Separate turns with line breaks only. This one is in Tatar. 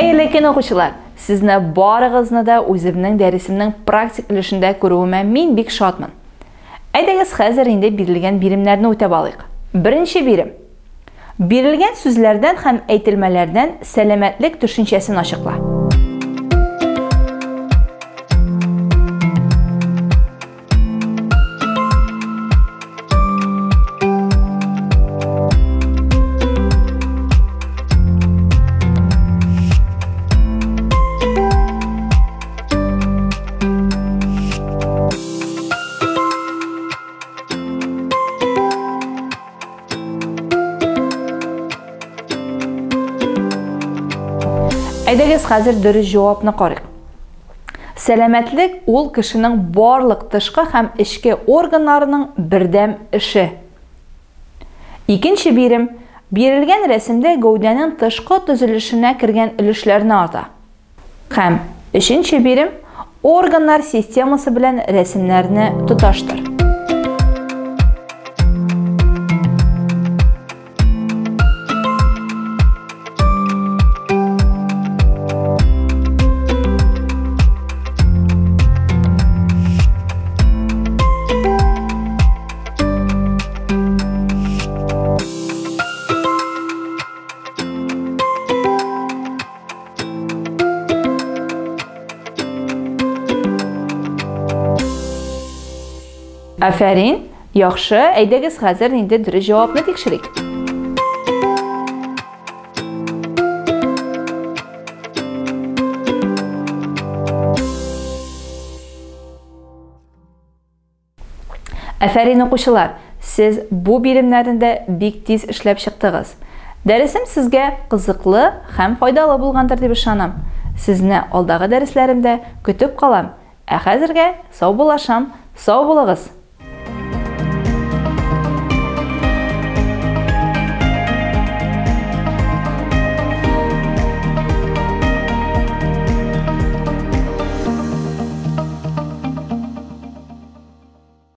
Хәерле көн, укучылар! Сезне барыгызны да үземнең дәресемнең практик өлешендә күрүемә мин бик шатмын. Әйдәгез хәзер инде бирелгән биремнәрне үтәп алыйк. Беренче бирем. Бирелгән сүзләрдән һәм әйтелмәләрдән сәламәтлек төшенчәсен ачыкла. Әйдәгез хәзер дөрес җавапны карыйк. Сәламәтлек ул кешенең барлык тышкы һәм эчке органнарының бердәм эше. Икенче бирем. Бирелгән рәсемдә гәүдәнең тышкы төзелешенә кергән өлешләрне ата. Һәм өченче бирем, органнар системасы белән рәсемнәрне тоташтыр. Афәрин, яхшы, әйдәгез хәзер инде дөрес җавапны тикшерик. Әфәрин, укучылар, сез бу биремнәрне дә бик тиз эшләп чыктыгыз. Дәресем сезгә кызыклы һәм файдалы булгандыр дип ышанам. Сезне алдагы дәресләремдә көтеп калам. Ә хәзергә саубуллашам. Сау булыгыз!